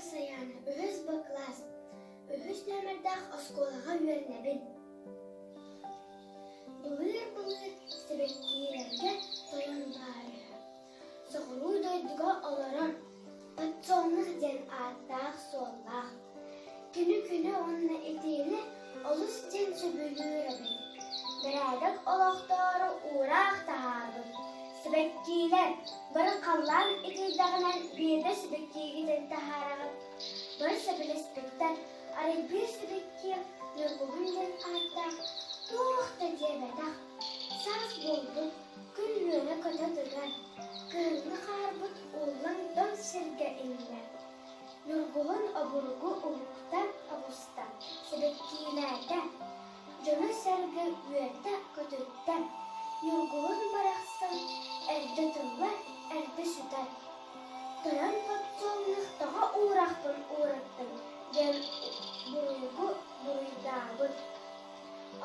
Макарова Сайаана, үһүс Б кылаас, үһүс нүөмэрдээх оскуолаҕа үөрэнэбин. Былыыр-былыр сибэккиилэргэ тойон баар үһү. Соҕуруу дойдуга олорор Подсолнух диэн ааттаах-суоллаах. Күнү-күнү уонна итиини олус диэн сөбүлүүр эбит. Бэрээдэк олохтоору уураах таһаарбыт. Сибэккиилэр, бары халлаан итийдэҕинэ биирдэ сибэккиигитин таһаараҕыт. Бары сөбүлэспиттэр, арай биир сибэкки Ньургуһун диэн ааттаах туох да диэбэтэх. Саас буолбут, күн үөрэ-көтө тыгар, кыһыҥҥы хаарбыт ууллан тоҥ сиргэ иҥнэр. Ньургуһун обургу уһуктан оҕуста, сибэккиилээтэ, дьону-сэргэ үөрдэ-көтүттэ. Ньургуһун барахсан эрдэ тыллар, эрдэ сүтэр. Тойон подсолнух тоҕо уурахпын уураттыҥ диэн буруйгу буруйдаабыт.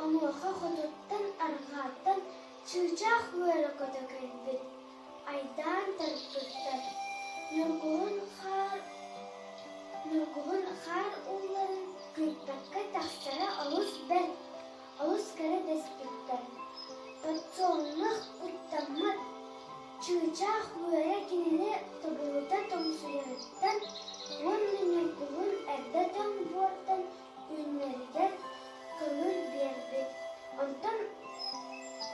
Онуоха хотуттан, арҕааттан чыычаах үөрэ-көтө кэлбит, айдаан тарпыттар. Ньургуһун хаар Ньургуһун хаар уулларын күүппэккэ тахсара олус бэрт, олус кэрэ дэспиттэр. Подсолнух куттаммат, чыычаах үөрэ кинини тобулута тоҥсуйарыттан уонна Ньургуһун эрдэ тоҥ буортан үүннэригэр көҥүл биэрбит, онтон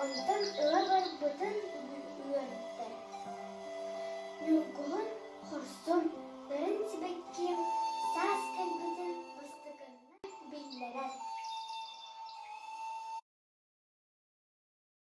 онтон ыла барбытын үөрдэ. Ньургуһун хорсун, нарын сибэкки саас кэлбитин бастакыннан биллэрэр.